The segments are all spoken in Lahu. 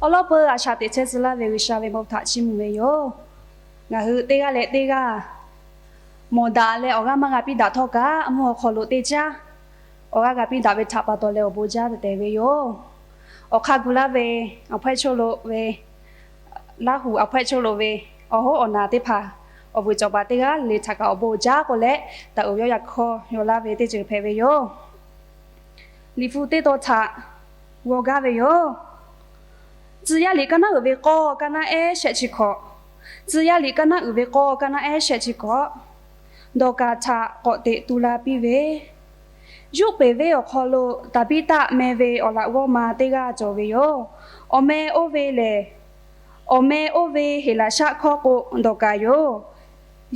Awˬ lawn peuˬ a shaꞈ teꞈ chehˇ tcuh laˇ ve G'uiˬsha ve bon htaꞈ chiˇ mvuh ve yoˬ. Ngaˬ hui teˇ g'aˇ leh teˇ g'aˇ mawˬ daꞈ leh awˬ g'aˇ maˇ g'a piˇ daꞈ htawˇ kaꞈ, mvuhˇ awˬ hk'aw lo teˇ caˉ awˬ g'aˇ g'a piˇ daꞈ ve htaꞈ pa taw leh awˬ bon jaˇ tehꞈ tehꞈ ve yoˬ. Awˬ hk'aˇ gu laˇ ve awˬ hpawehˇ choˇ lo ve, Laˇ huˍ awˬ hpawehˇ choˇ lo ve awˬ hoˉ awˬ naˍ teˇ hpaˍ awˬ vuiˬ cawˬ paˍ teˇ g'aˇ le htaꞈ kaꞈ awˬ bon jaˇ k'oˆ leh, taˍ uiˍ yawˇ yaꞈ hkawˇ yaw laˇ ve teˇ ceuˬ hpehꞈ ve yoˬ. Liꞈ hpu teˇ tawn htaꞈ g'aw gaˇ ve yoˬ. Tcuh yaˇ liꞈ kaˇ naˉ uiˍ ve k'awˇ kaˇ naˉ ehˉ shehˆ chi hkawꞈ. Tcuh yaˇ liꞈ kaˇ naˉ uiˍ ve k'awˇ kaˇ naˉ ehˉ shehˆ chi hkawꞈ. Dawˍkaˍ htaꞈ k'awꞈ teꞈ tu la piˇ ve, Yuˇpeˍ venˇ awˬ hk'aw lo Taˍbiˇtaˆ meh ve awˬ laꞈ g'awˇ ma teˇ g'aˇ cawˬ ve yoˬ. Awˬ meh oˇ ve lehˬ, awˬ meh oˇ ve Heˍlaˍsaˆ hkawˇ k'o Dawˍkaˍ yoˬ.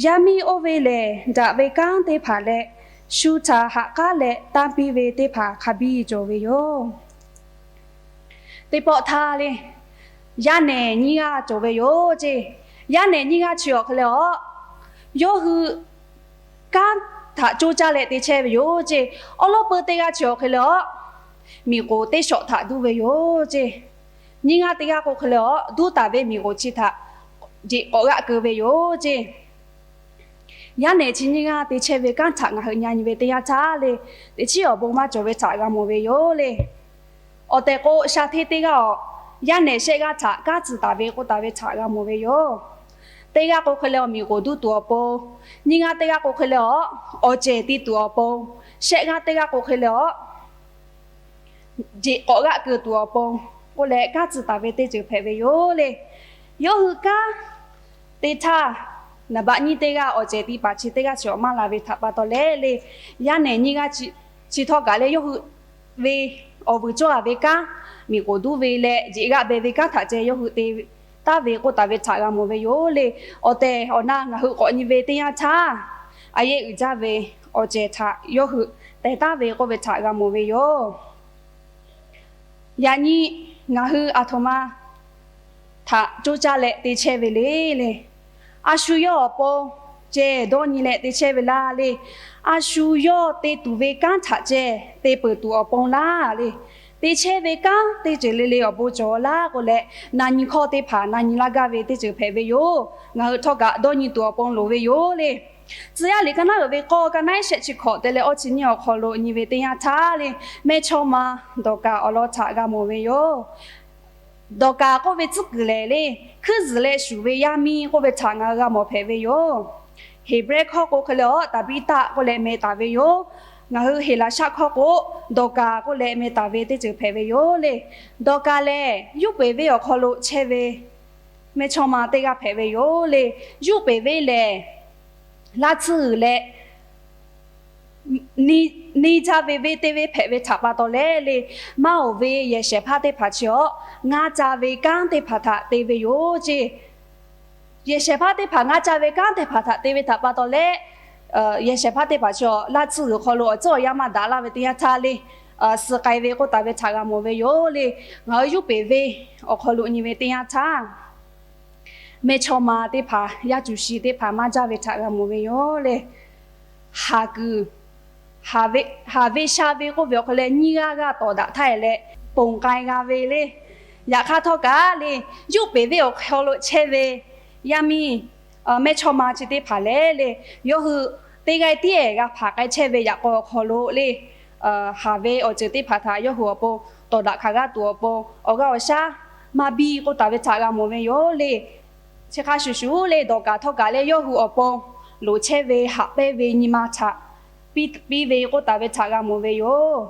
Yaˇ miˇ oˇ ve lehˬ, daꞈ ve kanˉ teˇ hpaˍ leh shu htaꞈ ha k'aˉ leh tanˇ piˇ ve teˇ hpaˍ hk'a biˇ cawˬ ve yoˬ. Teˇ pawˆ htaˇ le, yaˇ nehˬ nyiˇ g'aˇ cawˬ ve yoˬ ceˇ. Yaˇ nehˬ nyiˇ g'aˇ chi awˬ hk'e leh a, yawˇ hui kanˉ htaꞈ coˇ caˇ leh te chehˇ ve yoˬ ceˇ. Awˉ lawˉ peuˇ teˇ g'aˇ chi awˬ hk'e leh a, miˬ k'oˍ teˇ shawˍ htaꞈ duˇ ve yoˬ ceˇ. Nyiˇ g'aˇ teˇ g'aˇ k'o hk'e leh a, duˇ taˍ ve miˬ k'oˍ chi htaꞈ jeꞈ k'awꞈ g'aˆ keu ve yoˬ ceˇ. Yaˇ nehˬ chi nyiˇ g'aˇ te chehˇ ve kanˉ htaꞈ ngaˬ hui nyi nyi ve teˇ yanˇ htaˇ le, teꞈ chiˉ awˬ bon maˇ cawˬ ve htaꞈ g'a mawˬ ve yoˬ le. Awˬ tehˬ k'o, sha hteˇ teˇ g'aˇ awˬ yaˇ nehˬ shehˆ g'aˇ htaꞈ kanˉ tcuh taˍ ve k'oˆ taˍ ve htaꞈ g'a mawˬ ve yoˬ. Teˇ g'aˇ k'o hk'e leh a, miˬ k'oˍ duˇ tuˬ awˬ pon, nyiˇ g'aˇ teˇ g'aˇ k'o hk'e leh a, awˬ cehˬ te tuˬ awˬ pon, shehˆ g'aˇ teˇ g'aˇ k'o hk'e leh a, jeꞈ k'awꞈ g'aˆ keu tuˬ awˬ pon k'oˆ leh kanˉ tcuh taˍ ve teˇ ceuˬ hpehꞈ ve yoˬ le. Yawˇ hui kanˉ te htaˇ, naˍ baˆ nyiˇ teˇ g'aˇ awˬ cehˬ te paˍ chi teˇ g'aˇ chi awˬ maˇ la ve htaꞈ pa taw leh le, yaˇ nehˬ nyiˇ g'aˇ chi htawˇ kaꞈ leh yawˇ hui ve awˬ vuiˬ cawˇ a ve kanˉ, miˬ k'oˍ duˇ ve leh jeꞈ g'aˆ beh ve kanˉ htaꞈ ceh yawˇ hui te taˍ ve k'oˆ taˍ ve htaꞈ g'a mawˬ ve yoˬ le. Awˬ tehˬ awˬ na ngaˬ hui k'awꞈ nyi ve teˇ yanˇ htaˇ, a yehˇ uiˍ jaˇ ve awˬ cehˬ htaꞈ yawˇ hui teh taˍ ve k'oˆ ve htaꞈ g'a mawˬ ve yoˬ. Yaꞈ nyi ngaˬ hui aˬ htoꞈ ma htaꞈ coˇ caˇ leh te chehˇ ve le le. A shu yawˇ awˬ pon ceh dawˇ nyi leh te chehˇ ve laˇ le. A shu yawˇ te tuˬ ve kanˉ htaꞈ ceh te peuˬ tuˬ awˬ pon laˇ le. Te chehˇ ve kanˉ teˇ ceuˬ le le awˬ bon cawˬ laˇ k'oˆ leh, na nyi hkawˇ teˇ hpaˍ na nyi laˇ gaˇ ve teˇ ceuˬ hpehꞈ ve yoˬ. Ngaˬ hui htawˇ kaꞈ dawˇ nyi tuˬ awˬ pon loˍ ve yoˬ le. Tcuh yaˇ liꞈ kaˇ naˉ uiˍ ve k'awˇ kaˇ naˉ ehˉ shehˆ chi hkawꞈ te leh awˇ chi nyiˇ awˬ hk'aw lo nyi ve teˇ yanˇ htaˇ le, mehˇchawˇma Dawˍkaˍ awˬ lawn htaꞈ g'a mawˬ ve yoˬ. Dawˍkaˍ k'oˆ ve tcuhˉ kuiˬ lehˬ le, hkuiˉ zuhˬ leh shuˍ ve yaˇ miˇ k'oˆ ve htaꞈ ngaˬ hui g'a mawˬ hpehꞈ ve yoˬ. Heˍbrehˇ hkawˇ k'o hk'e leh a, Taˍbiˇtaˆ k'oˆ leh meh taˍ ve yoˬ. Ngaˬ hui Heˍlaˍsaˆ hkawˇ k'o Dawˍkaˍ k'oˆ leh meh taˍ ve teˇ ceuˬ hpehꞈ ve yoˬ le. Dawˍkaˍ lehˬ, Yuˇpeˍ venˇ awˬ hk'aw lo chehˇ ve mehˇchawˇma teˇ g'aˇ hpehꞈ ve yoˬ le. Yuˇpeˍ venˇ lehˬ, laˇ tsuhˇ g'uiˬ leh neˇ jaˇ ve venˇ teˇ venˇ hpehꞈ ve htaꞈ pa taw leh le, maˇ oˍ ve yehˬ shehˍ hpaˇ teˇ hpaˍ chi awˬ ngaˇ ca ve kanˉ teˇ hpaˍ htaꞈ te ve yoˬ ceˇ. Yehˬ shehˍ hpaˇ teˇ hpaˍ ngaˇ ca ve kanˉ teˇ hpaˍ htaꞈ te ve htaꞈ pa taw leh, yehˬ shehˍ hpaˇ teˇ hpaˍ chi awˬ laˇ tsuhˇ g'uiˬ hk'aw lo awˬ tcuhˉ awˬ yanˇ maˇ daꞈ laˇ ve teˇ yanˇ htaˇ le, suh k'ai ve k'oˆ taˍ ve htaꞈ g'a mawˬ ve yoˬ le. Ngaˬ hui Yuˇpeˍ venˇ awˬ hk'aw lo nyi ve teˇ yanˇ htaˇ, mehˇchawˇma teˇ hpaˍ, yaˇ cuˬ shi teˇ hpaˍ maˇ jaˇ ve htaꞈ g'a mawˬ ve yoˬ le. Haˍ kuiˬ, haˍ ve, haˍ ve sha ve k'oˆ ve awˬ hk'aw leh nyiˇ g'aˇ g'aˇ tawˍ daꞈ htaˇ e leh ponˬ k'ai g'a ve le. Yaꞈ hk'aˇ htawˇ kaꞈ le, Yuˇpeˍ venˇ awˬ hk'aw lo chehˇ ve yaˇ miˇ mehˇchawˇma chi teˇ hpaˍ lehˬ le, yawˇ hui teˇ g'aˇ tiˉ g'a hpanˍ k'ai chehˇ ve yaꞈ k'aw awˬ hk'aw lo le, haˍ ve awˬ ceuˬ teˇ hpaˍ htaꞈ yawˇ hui awˬ pon tawˍ daꞈ hkanˍ g'a tuˬ awˬ pon, awˬ g'aˇ awˬ shaˉ maˇ biˇ k'oˆ taˍ ve htaꞈ g'a mawˬ ve yoˬ le. Chi hk'a shuˍ shuˍ le, Dawˍkaˍ htawˇ kaꞈ leh yawˇ hui awˬ pon loˍ chehˇ ve haꞈ pehnˇ ve nyi ma htaꞈ piˇ, piˇ ve k'oˆ taˍ ve htaꞈ g'a mawˬ ve yoˬ.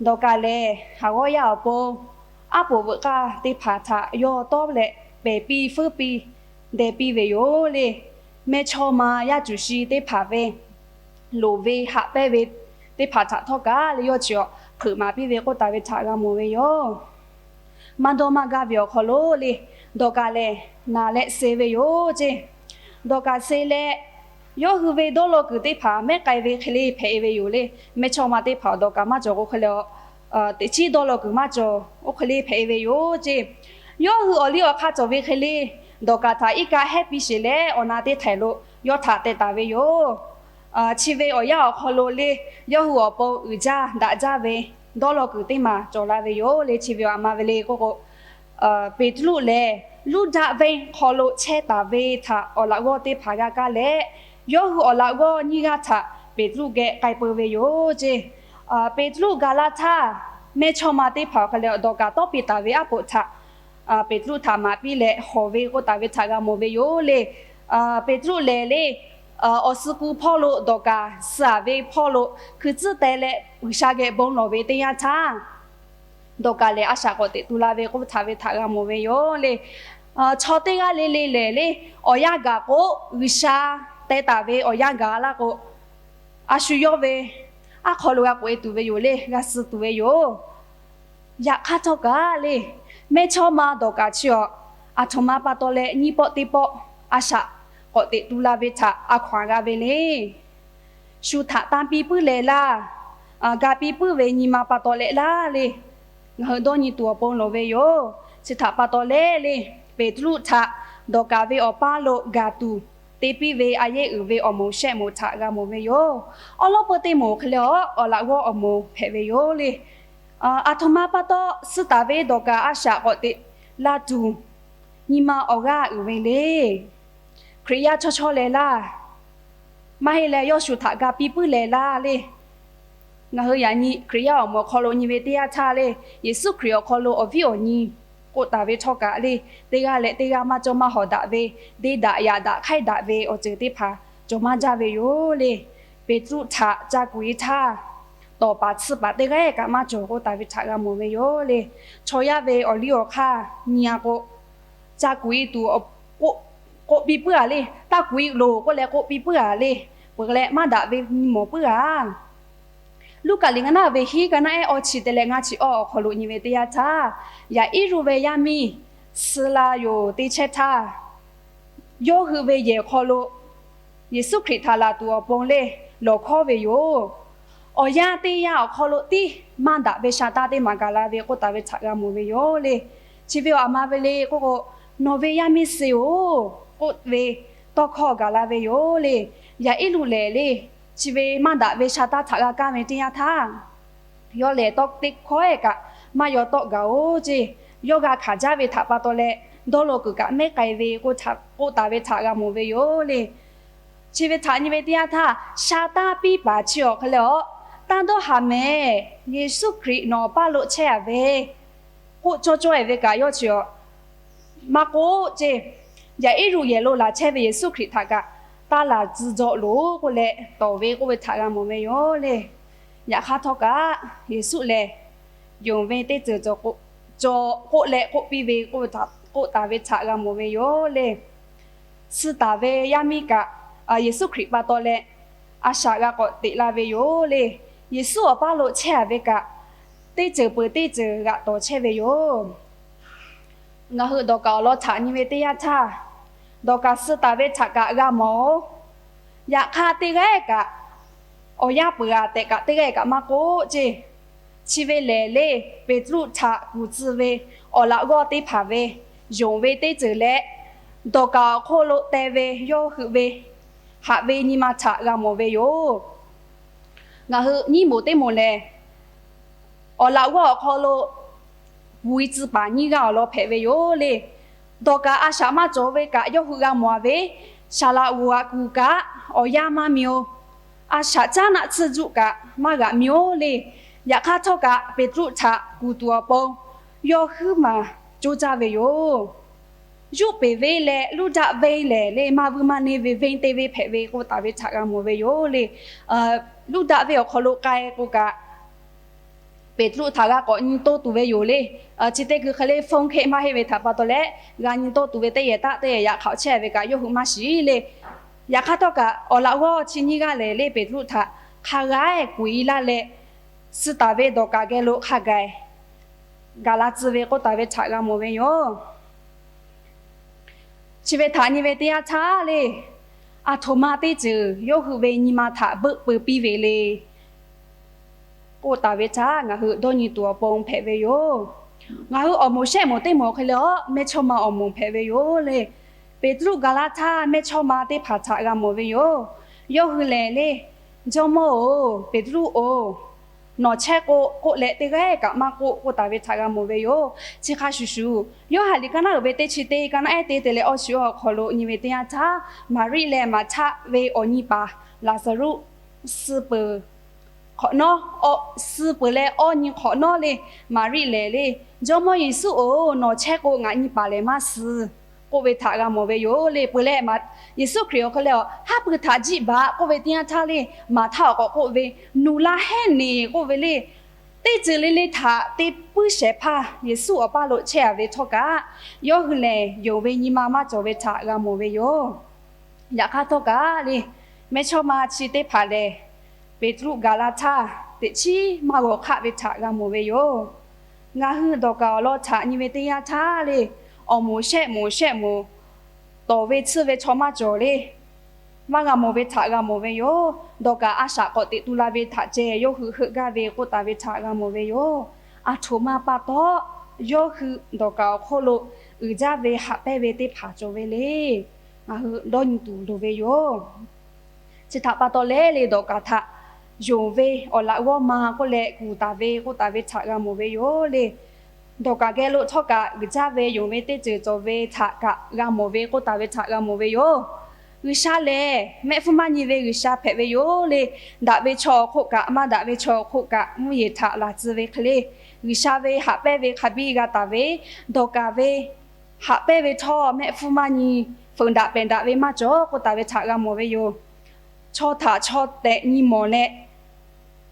Dawˍkaˍ lehˬ, haˍ g'awˇ yaˇ awˬ pon aˉ poꞈ veuꞈ k'aˇ teˇ hpaˍ htaꞈ yawˇ tawˆ leh pehˬ piˇ feuˉ piˇ deh piˇ ve yoˬ le. Mehˇchawˇma yaˇ cuˬ shi teˇ hpaˍ ve loˍ ve haꞈ pehnˇ ve teˇ hpaˍ htaꞈ htawˇ kaꞈ le, yawˇ chi awˬ hpeuꞈ maˍ piˇ ve k'oˆ taˍ ve htaꞈ g'a mawˬ ve yoˬ. Maˇ dawˇ maˇ gaˇ ve awˬ hk'aw lo le, Dawˍkaˍ lehˬ naˍ leh suh ve yoˬ ceˇ. Dawˍkaˍ suh leh, yawˇ hui ve dawˇ law kuiˬ teˇ hpaˍ mehˉ k'ai ve hk'e le hpehꞈ e ve yoˬ le. Mehˇchawˇma teˇ hpaˍ awˬ Dawˍkaˍ maˇ cawˬ k'o hk'e le, teꞈ chiˉ dawˇ law kuiˬ maˇ cawˬ, oˇ hk'e le hpehꞈ e ve yoˬ ceˇ. Yawˇ hui awˬ liˇ awˬ hk'aˇ cawˬ ve hk'e le, Dawˍkaˍ htaꞈ iˉ kaˆ hehˉ piˇ sheˍ leh, awˬ na teˇ htaiˍ lo yawˇ htaꞈ teh taˍ ve yoˬ. Chi ve awˬ yanˇ awˬ hk'aw lo le, yawˇ hui awˬ pon uiˍ jaˇ daꞈ jaˇ ve dawˇ law kuiˬ teˇ maˬ cawˬ la ve yoˬ le. Chi ve aˬ ma ve le k'oˆ k'o, Peˍtruˆ lehˬ, luˇdaˆ venˇ hk'aw lo chehˇ taˍ ve htaꞈ awˬ laꞈ g'awˇ teˇ hpaˍ g'a kaˇ leh, yawˇ hui awˬ laꞈ g'awˇ nyiˇ g'aˇ htaꞈ Peˍtruˆ geh k'ai peu ve yoˬ ceˇ. Peˍtruˆ gaˬ la htaˇ, mehˇchawˇma teˇ hpaˍ awˬ hk'aw lo Dawˍkaˍ tawˇ piˇ taˍ ve aˉ poꞈ htaꞈ Peˍtruˆ htaꞈ maˍ piˇ leh hawˬ ve k'oˆ taˍ ve htaꞈ g'a mawˬ ve yoˬ le. Peˍtruˆ lehˬ le, awˬ suh ku hpawˇ lo Dawˍkaˍ suh-a ve hpawˇ lo hkui tcuhˉ teh leh G'uiˬsha geh bon lawˬ ve teˇ yanˇ htaˇ, Dawˍkaˍ lehˬ a shaꞈ k'awꞈ teꞈ tu la ve k'oˆ taˍ ve htaꞈ g'a mawˬ ve yoˬ le. Chaw teˇ g'aˇ le le lehˬ le, awˬ yanˇ gaˬ k'o, G'uiˬsha teh taˍ ve awˬ yanˇ gaˬ laˇ k'o, a shu yawˇ ve aˉ hk'aw lo g'a k'oꞈ-e tuˬ ve yoˬ le, g'a suh tuˬ ve yoˬ. Yaꞈ hk'aˇ htawˇ kaꞈ le, mehˇchawˇma Dawˍkaˍ chi awˬ, aˬ htoꞈ ma pa taw leh nyiˇ pawˆ teˇ pawˆ a shaꞈ k'awꞈ teꞈ tu la ve htaꞈ a hkaw-anˬ g'a ve le. Shu htaꞈ tanˇ piˇ puiˉ leh laˇ, ga piˇ puiˉ ve nyi ma pa taw leh laˇ le. Ngaˬ hui dawˇ nyi tuˬ awˬ pon lawˬ ve yoˬ. Chi htaꞈ pa taw leh le, Peˍtruˆ htaꞈ Dawˍkaˍ ve awˬ paˇ lo gaˬ tuˬ te piˇ ve a yehˉ uiˍ ve awˬ moˍ shehˆ moˍ htaꞈ g'a mawˬ ve yoˬ. Awˉ lawˉ peu teˇ moˍ hk'e leh awˬ, awˬ laꞈ g'awˇ awˬ moˍ hpehꞈ ve yoˬ le. Aˬ htoꞈ ma pa taw suh taˍ ve Dawˍkaˍ a shaꞈ k'awꞈ teꞈ la tuˬ nyi ma awˬ g'aˇ uiˍ ve le. Hkriꞈ yaˇ chawˇ chawˇ leh laˇ, maˇ heˆ leh yawˇ shu htaꞈ ga piˇ puiˉ leh laˇ le. Ngaˬ hui yaꞈ nyi Hkriꞈ yaˇ awˬ moˍ awˬ hk'aw lo nyi ve teˇ yanˇ htaˇ le, Yeˍsuˆ Hkriꞈ awˬ hk'aw lo awˬ viˉ awˬ nyi k'oˆ taˍ ve htawˇ kaꞈ le, teˇ g'aˇ leh teˇ g'aˇ maˇ cawˇ maˇ hawˍ daꞈ ve, deˇ daꞈ yaꞈ daꞈ hk'aiˉ daꞈ ve awˬ ceuˬ teˇ hpaˍ cawˬ maˇ jaˇ ve yoˬ le. Peˍtruˆ htaꞈ ca kuˬ-e htaˇ, tawˍ paˍ tsuhˇ paˍ teˇ g'aˇ kaꞈ maˇ cawˬ k'oˆ taˍ ve htaꞈ g'a mawˬ ve yoˬ le. Chaw yaˇ ve awˬ liˇ awˬ hk'aˇ nyi-a k'o, ca kuˬ-e tuˬ k'oˆ piˇ puiˉ-a le, taˇ kuˬ-e loˬ k'oˆ leh k'oˆ piˇ puiˉ-a le. Peuˬ leh maˇ daꞈ ve nyi mawˬ puiˉ-a. Luˉkaꞈ liꞈ ngaˇ naˆ ve hiˉ ka naˆ ehˉ awˇ chi te leh ngaˇ chi awˇ awˬ hk'aw lo nyi ve teˇ yanˇ htaˇ, Yaˍiˉruˆ ve yaˇ miˇ suh la yoˬ te chehˇ htaˇ, yawˇ hui ve yehˬ hk'aw lo Yeˍsuˆ Hkriꞈ htaꞈ laˬ tuˬ awˬ pon le lawˬ hkawˉ ve yoˬ. Awˬ yanˇ teˇ yanˇ awˬ hk'aw lo tiˉ maˇ daꞈ ve sha taˇ teˇ maˬ gaˬ la ve k'oˆ taˍ ve htaꞈ g'a mawˬ ve yoˬ le. Chi ve awˬ aˬ ma ve le k'oˆ k'o, Nawˬ ve yaˇ miˇ suh-oˬ k'oˆ ve tawˇ hkawˇ gaˬ la ve yoˬ le. Yaˍiˉruˆ lehˬ le, chi ve maˇ daꞈ ve sha taˇ htaꞈ g'a kaˇ ve teˇ yanˇ htaˇ, yawˇ lehˬ tawˇ teˇ hkawˇ-e kaꞈ maˇ yaw tawˆ gaˬ-oˬ ceˇ. Yawˇ g'a hkanˍ jaˇ ve htaꞈ pa taw leh, dawˇ law kuiˬ kaꞈ mehˉ k'ai ve k'oˆ taˍ ve htaꞈ g'a mawˬ ve yoˬ le. Chi ve htaꞈ nyi ve teˇ yanˇ htaˇ, sha taˇ piˇ paˍ chi awˬ hk'e leh awˬ, taˇ dawˇ haˍ mehˍ. Yeˍsuˆ Hkriꞈ nawˬ paˇ lo chehˇ-a ve k'oˆ cawˇ cawˇ-e ve kaꞈ yawˇ chi awˬ maˇ k'oˆ ceˇ. Yaˍiˉruˆ yehˬ lo laˬ chehˇ ve Yeˍsuˆ Hkriꞈ htaꞈ kaꞈ taˇ laˬ tcuh jaw loˬ k'oˆ leh tawˍ ve k'oˆ ve htaꞈ g'a mawˬ ve yoˬ le. Yaꞈ hk'aˇ htawˇ kaꞈ, Yeˍsuˆ lehˬ yonˍ ve teˇ ceuˬ cawˬ k'oˆ, cawˬ k'oˆ leh k'oˆ piˇ ve k'oˆ taˍ ve htaꞈ g'a mawˬ ve yoˬ le. Suh taˍ ve yaˇ miˇ kaꞈ, Yeˍsuˆ Hkriꞈ pa taw leh a shaꞈ g'a k'awꞈ teꞈ la ve yoˬ le. Yeˍsuˆ awˬ paˇ lo chehˇ-a ve kaꞈ, teˇ ceuˬ peuˬ teˇ ceuˬ g'aꞈ tawˍ chehˇ ve yoˬ. Ngaˬ hui Dawˍkaˍ awˬ lawn htaꞈ nyi ve teˇ yanˇ htaˇ, Dawˍkaˍ suh taˍ ve htaꞈ kaꞈ g'a mawˬ-oˬ. Yaꞈ hk'aˇ teˇ g'aˇ kaꞈ, awˬ yanˇ peuˬ-a tehꞈ kaꞈ teˇ g'aˇ kaꞈ maˇ k'oˆ ceˇ. Chi ve lehˬ le, Peˍtruˆ htaꞈ kuˬ tcuh ve awˬ laꞈ g'awˇ teˇ hpaˍ ve yonˍ ve teˇ ceuˬ leh, Dawˍkaˍ awˬ hk'oˆ lo te ve yawˇ hui ve haꞈ ve nyi ma htaꞈ g'a mawˬ ve yoˬ. Ngaˬ hui nyiˇ moˍ teˇ moˍ lehˬ, awˬ laꞈ g'awˇ awˬ hk'aw lo gu-e tcuh paˍ nyiˇ g'aˇ awˬ lawn hpehꞈ ve yoˬ le. Dawˍkaˍ a shaꞈ maˇ cawˬ ve kaꞈ yawˇ hui g'a mawˬ-a ve, saˍ laꞈ g'oˍ g'aꞈ kuˬ kaꞈ awˬ yanˇ maˇ mi-oˬ. A shaꞈ caˉ naˆ tsuhˇ juˆ kaꞈ maˇ g'aꞈ mi-oˬ le. Yaꞈ hk'aˇ htawˇ kaꞈ Peˍtruˆ htaꞈ kuˬ tuˬ awˬ pon yawˇ huiˉ maˬ coˇ caˇ ve yoˬ. Yuˇpeˍ venˇ leh Luˇdaˆ venˇ lehˬ le, maˇ vuiˇ maˇ neˇ ve venˇ teˇ venˇ hpehꞈ ve k'oˆ taˍ ve htaꞈ g'a mawˬ ve yoˬ le. Luˇdaˆ venˇ awˬ hk'aw lo k'ai k'o kaꞈ, Peˍtruˆ htaꞈ g'a k'awꞈ nyi toˇ tuˬ ve yoˬ le. Chi teˇ kuiˬ hk'e le phone hk'e maˇ heˆ ve htaꞈ pa taw leh, g'a nyi toˇ tuˬ ve teˇ yehˬ taˆ teˇ yehˬ yaꞈ hk'aoꞈ chehˇ ve kaꞈ yawˇ hui maˇ shiˍ le. Yaꞈ hk'aˇ htawˇ kaꞈ awˬ laꞈ g'awˇ chi nyiˇ g'aˇ lehˬ le, Peˍtruˆ htaꞈ hk'a g'aˇ kuˬ-e laˇ leh, suh taˍ ve Dawˍkaˍ geh lo hk'a gaˬ gaˬ la tcuh ve k'oˆ taˍ ve htaꞈ g'a mawˬ ve yoˬ. Chi ve htaꞈ nyi ve teˇ yanˇ htaˇ le, aˬ htoꞈ ma teˇ ceuˬ yawˇ hui ve nyi ma htaꞈ beuˆ peu piˇ ve le k'oˆ taˍ ve htaꞈ ngaˬ hui dawˇ nyi tuˬ awˬ pon hpehꞈ ve yoˬ. Ngaˬ hui awˬ moˍ shehˆ moˍ teˇ moˍ hk'e leh awˬ mehˇchawˇma awˬ moˍ hpehꞈ ve yoˬ le. Peˍtruˆ gaˬ la htaˇ mehˇchawˇma teˇ hpaˍ htaꞈ g'a mawˬ ve yoˬ. Yawˇ hui lehˬ le, Jawˇmawˇ-oˬ, Peˍtruˆ-oˬ, nawˬ chehˇ k'o k'oˆ leh teˇ g'aˇ kaꞈ maˇ k'oˆ k'oˆ taˍ ve htaꞈ g'a mawˬ ve yoˬ. Chi hk'a shuˍ shuˍ, Yoˇhanˬ liꞈ ka naˉ uiˍ ve teˇ chi teˇ, ka naˉ ehˉ teˇ te leh awˇ chi awˬ hk'aw lo nyi ve teˇ yanˇ htaˇ, Maˍriˆ leh Maˍhtaˆ ve awˬ nyi paˍ Laˍzaˍruˆ suh peuˬ hk'awꞈ nawˉ, suh peuˬ leh awˇ nyi hk'awꞈ nawˉ le, Maˍriˆ lehˬ le, Jawˇmawˇ Yeˍsuˆ-oˬ, nawˬ chehˇ k'o ngaˬ nyi paˍ lehˬ maˇ suh k'oˆ ve htaꞈ g'a mawˬ ve yoˬ le. Peuˬ leh, Yeˍsuˆ Hkriꞈ awˬ hk'e leh a, haˉ pui htaꞈ jiˆ baˬ k'oˆ ve teˇ yanˇ htaˇ le, Maˍhtaˆ awˬ k'awꞈ k'oˆ ve, Nuˬ la hehˉ neˬ k'oˆ ve le. Teˇ ceuˬ le le htaꞈ te puiˉ shehˍ hpaˇ Yeˍsuˆ awˬ paˇ lo chehˇ a ve htawˇ kaꞈ, yawˇ hui lehˬ yonˍ ve nyi ma maˇ cawˬ ve htaꞈ g'a mawˬ ve yoˬ. Yaꞈ hk'aˇ htawˇ kaꞈ le, mehˇchawˇma chi teˇ hpaˍ lehˬ, Peˍtruˆ gaˬ la htaˇ teꞈ chiˉ maˇ g'awˬ hk'aˆ ve htaꞈ g'a mawˬ ve yoˬ. Ngaˬ hui Dawˍkaˍ awˬ lawn htaꞈ nyi ve teˇ yanˇ htaˇ le, awˬ moˍ shehˆ moˍ shehˆ moˍ tawˍ ve tsuhˇ ve chaw maˇ cawˬ le. Maˇ g'a mawˬ ve htaꞈ g'a mawˬ ve yoˬ. Dawˍkaˍ a shaꞈ k'awꞈ teꞈ tu la ve htaꞈ ceh yawˇ hui heuˆ gaˇ ve k'oˆ taˍ ve htaꞈ g'a mawˬ ve yoˬ. Aˬ htoꞈ ma pa taw, yawˇ hui Dawˍkaˍ awˬ hk'oˆ lo uiˍ jaˇ ve haꞈ pehnˇ ve teˇ hpaˍ cawˬ ve le. Ngaˬ hui dawˇ nyi tuˬ loˍ ve yoˬ. Chi htaꞈ pa taw leh le, Dawˍkaˍ htaꞈ yonˍ ve awˬ laꞈ g'awˇ ma k'oˆ leh kuˬ taˍ ve k'oˆ taˍ ve htaꞈ g'a mawˬ ve yoˬ le. Dawˍkaˍ geh lo htawˇ kaꞈ uiˍ jaˇ ve yonˍ ve teˇ ceuˬ cawˬ ve htaꞈ kaꞈ g'a mawˬ ve k'oˆ taˍ ve htaꞈ g'a mawˬ ve yoˬ. G'uiˬsha lehˬ mehˆ hpfuhˇ maˇ nyi ve G'uiˬsha hpehꞈ ve yoˬ le. Daꞈ ve chaw awˬ hk'oˆ kaꞈ, maˇ daꞈ ve chaw awˬ hk'oˆ kaꞈ, mvuhˇ yeˬ htaꞈ laˬ tcuh ve hk'e le, G'uiˬsha ve haꞈ pehnˇ ve hk'a biˇ g'a taˍ ve, Dawˍkaˍ ve haꞈ pehnˇ ve htawˇ mehˆ hpfuhˇ maˇ nyi, feuˍ daꞈ pehˬ daꞈ ve maˇ cawˬ k'oˆ taˍ ve htaꞈ g'a mawˬ ve yoˬ. Chaw htaꞈ chaw tehꞈ nyi mawˬ leh,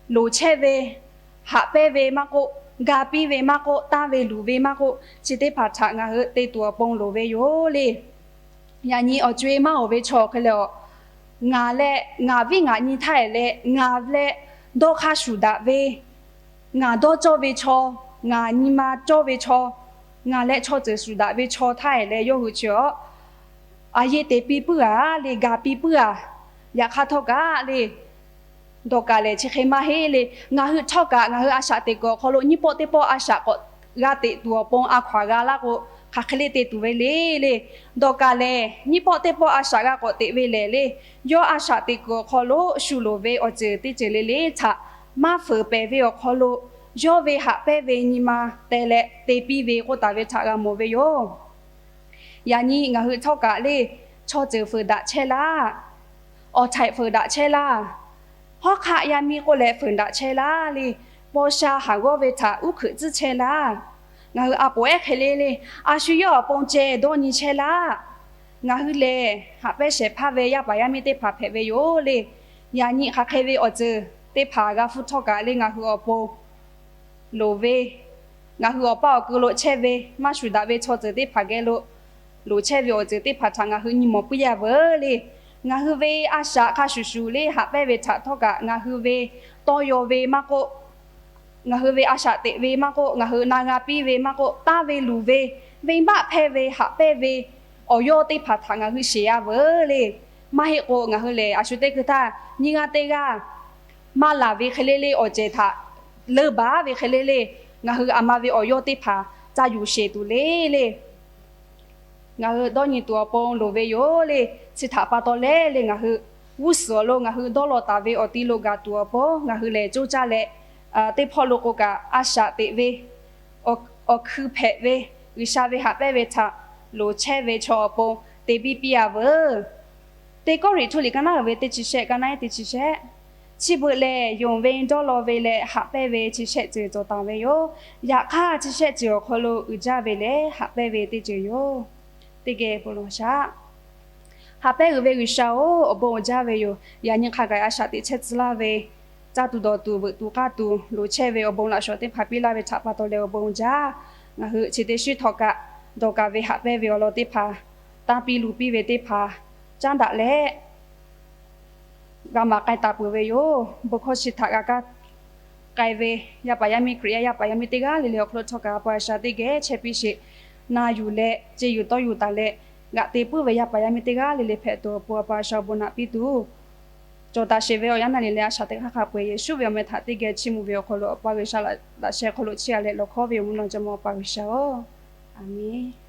loˍ chehˇ ve, haꞈ pehnˇ ve maˇ k'oˆ, ga piˇ ve maˇ k'oˆ, tanˇ ve luˬ ve maˇ k'oˆ, chi teˇ hpaˍ htaꞈ ngaˬ hui te tuˬ awˬ pon loˍ ve yoˬ le. Yaꞈ nyi awˬ co-e maˇ g'awˬ ve chaw hk'e leh a, ngaˬ leh ngaˬ viˉ ngaˬ nyi htaˇ eˬ leh ngaˬ leh dawˇ hk'aˇ shuˍ daꞈ ve, ngaˬ dawˇ cawˇ ve chaw, ngaˬ nyi ma cawˇ ve chaw, ngaˬ leh chaw ceuˬ shuˍ daꞈ ve chaw htaˇ eˬ leh yawˇ hui chi a, aˬ yeˇ te piˇ puiˉ a le, ga piˇ puiˉ a. Yaꞈ hk'aˇ htawˇ kaꞈ le, Dawˍkaˍ lehˬ chi hk'e maˇ heˆ le. Ngaˬ hui htawˇ kaꞈ ngaˬ hui a shaꞈ teꞈ kuiˬ awˬ hk'aw lo nyiˇ pawˆ teˇ pawˆ a shaꞈ k'awꞈ g'a teꞈ tuˬ awˬ pon a hkaw aˬ g'a laˇ k'o, hk'aˬ hk'e le te tuˬ ve le le. Dawˍkaˍ lehˬ nyiˇ pawˆ teˇ pawˆ a shaꞈ g'a k'awꞈ teꞈ ve lehˬ le, yawˇ a shaꞈ teꞈ kuiˬ awˬ hk'aw lo shu loˍ ve awˬ ceuˬ teˇ ceuˬ le le htaꞈ maˇ feuˍ pehˍ ve awˬ hk'aw lo, yawˇ ve haꞈ pehnˇ ve nyi ma te leh te piˇ ve k'oˆ taˍ ve htaꞈ g'a mawˬ ve yoˬ. Yaꞈ nyi ngaˬ hui htawˇ kaꞈ le, chaw ceuˬ feuˍ daꞈ chehˇ laˇ, awˬ htaiꞈ feuˍ daꞈ chehˇ laˇ, hawˉ hk'aˆ yaˇ miˇ k'oˆ leh feuˍ daꞈ chehˇ laˇ le, paw sha haˍ g'awˇ ve htaꞈ uˉ hkeuꞈ tcuhˉ chehˇ laˇ. Ngaˬ hui a poˍ ehˉ hk'e le le, a shu yawˇ awˬ pon ceh dawˇ nyi chehˇ laˇ. Ngaˬ hui lehˬ haꞈ pehnˇ shehˍ hpaˇ ve yaˇ paˍ yaˇ miˇ teˇ hpaˍ hpehꞈ ve yoˬ le. Yaꞈ nyi hk'aˬ hk'e ve awˬ ceuˬ teˇ hpaˍ g'a hpfuhˇ htawˇ kaꞈ le ngaˬ hui awˬ pon loˍ ve, ngaˬ hui awˬ paˇ awˬ ku lo chehˇ ve maˇ shuˍ daꞈ ve chaw ceuˬ teˇ hpaˍ geh lo loˍ chehˇ ve awˬ ceuˬ teˇ hpaˍ htaꞈ ngaˬ hui nyi mawˬ puiˉ yaˇ veuˬ le. Ngaˬ hui ve a shaꞈ hk'a shuˍ shuˍ le haꞈ pehnˇ ve htaꞈ htawˇ kaꞈ ngaˬ hui ve tawˇ yaw ve maˇ k'oˆ, ngaˬ hui ve a shaꞈ teꞈ ve maˇ k'oˆ, ngaˬ hui na g'a piˇ ve maˇ k'oˆ, tanˇ ve luˬ ve, venˇbaˆ hpehˇ ve haꞈ pehnˇ ve awˬ yawˇ teˇ hpaˍ htaꞈ ngaˬ hui sheˍ yaˇ veuˬ le. Maˇ heˆ k'o ngaˬ hui lehˬ a shu teˇ hkui htaˇ nyiˇ g'aˇ teˇ g'aˇ maˇ laˬ ve hk'e le le awˬ cehˬ htaꞈ leuˇ baˬ ve hk'e le le, ngaˬ hui aˬ ma ve awˬ yawˇ teˇ hpaˍ ca yuˬ sheˍ tuˬ le le. Ngaˬ hui dawˇ nyi tuˬ awˬ pon loˍ ve yoˬ le. Chi htaꞈ pa taw leh le ngaˬ hui g'uˇ suhˍ awˬ lo ngaˬ hui dawˇ law taˍ ve awˬ ti lo gaˬ tuˬ awˬ pon ngaˬ hui lehˬ coˇ caˇ leh, teˇ hpawˇ lo k'o kaꞈ a shaꞈ teꞈ ve, awˬ hkui hpehꞈ ve, G'uiˬsha ve haꞈ pehnˇ ve htaꞈ loˍ chehˇ ve chaw awˬ pon te piˇ piˇ a veuˬ. Teˇ Kawˇrenˍhtuˆ liꞈ ka naˉ uiˍ ve teˇ chi shehˆ, ka naˉ ehˉ teˇ chi shehˆ. Chi beuꞈ lehˬ yonˍ ve dawˇ law ve leh haꞈ pehnˇ ve chi shehˆ ceuˬ cawˬ taˍ ve yoˬ. Yaꞈ hk'aˇ chi shehˆ ceuˬ awˬ hk'aw lo uiˍ jaˇ ve lehˬ haꞈ pehnˇ ve teˇ ceuˬ yoˬ. Teˇ geh bon lawˬ shaˍ. Haꞈ pehnˇ uiˍ ve G'uiˬsha-oˬ, awˬ bon uiˍ jaˇ ve yoˬ. Yaꞈ nyi hk'a gaˬ a shaꞈ teꞈ chehˇ tcuh laˇ ve, caˇ tuˬ dawˬ tuˬ veuꞈ tuˬ k'aˇ tuˬ loˍ chehˇ ve awˬ bon laꞈ shawˍ teˇ hpaˍ piˇ laˇ ve htaꞈ pa taw leh awˬ bon uiˍ jaˇ. Ngaˬ hui chi teˇ shiˉ htawꞈ kaꞈ dawˬ kaˍ ve haꞈ pehnˇ ve awˬ lawn teˇ hpaˍ, tanˇ piˇ luˬ piˇ ve teˇ hpaˍ caˉ daꞈ leh g'a maˍ k'ai taˍ peuˬ ve yoˬ. Bon hkawˇ chi htaꞈ g'a kaˇ k'ai ve yaˇ paˍ yaˇ miˇ Hkriꞈ yaˇ yaˇ paˍ yaˇ miˇ teˇ g'aˇ le le awˬ hk'aw lo htawˇ kaꞈ a pa a sha teˇ geh chehˇ piˇ sheˍ. Na yuˬ leh ce yuˬ tawˇ yuˬ taˍ leh g'aꞈ te puiˉ ve yaˇ paˍ yaˇ miˇ teˇ g'aˇ le le hpehꞈ tuˬ awˬ pon a pa a sha awˬ bon naꞈ piˇ tuˬ cawˬ taˍ sheˍ ve awˬ yanˇ naˆ le le a shaꞈ teꞈ hk'aˇ hk'a peu-eˬ Yeˍsuˆ ve awˬ meh htaꞈ teˇ geh chiˇ mvuh ve awˬ hk'aw lo a pa G'uiˬsha laꞈ sheh hk'aw lo chiˇ a leh lawˬ hkawˉ ve awˬ mvuhˇ naw jawˇmawˇ a pa G'uiˬsha-oˬ, Aˍmenˇ.